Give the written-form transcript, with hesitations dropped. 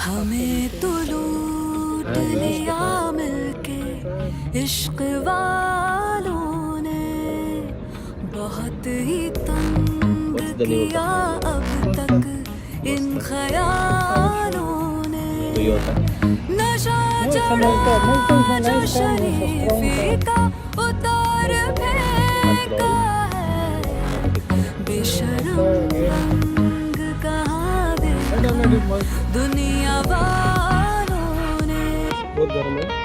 हमें तो लूट लिया मिलके इश्क वालों ने, बहुत ही तंग What's the name of the किया अब तक इन ख्यालों ने। Toyota? नशा No, it's a चढ़ा multo. Multo is a जो nice car, it's a strong शरीफी car. का उतार फेंका है। बेशरम रंग कहाँ I देखा downloaded Multo. दुनिया वालों ने। बहुत गर्म है।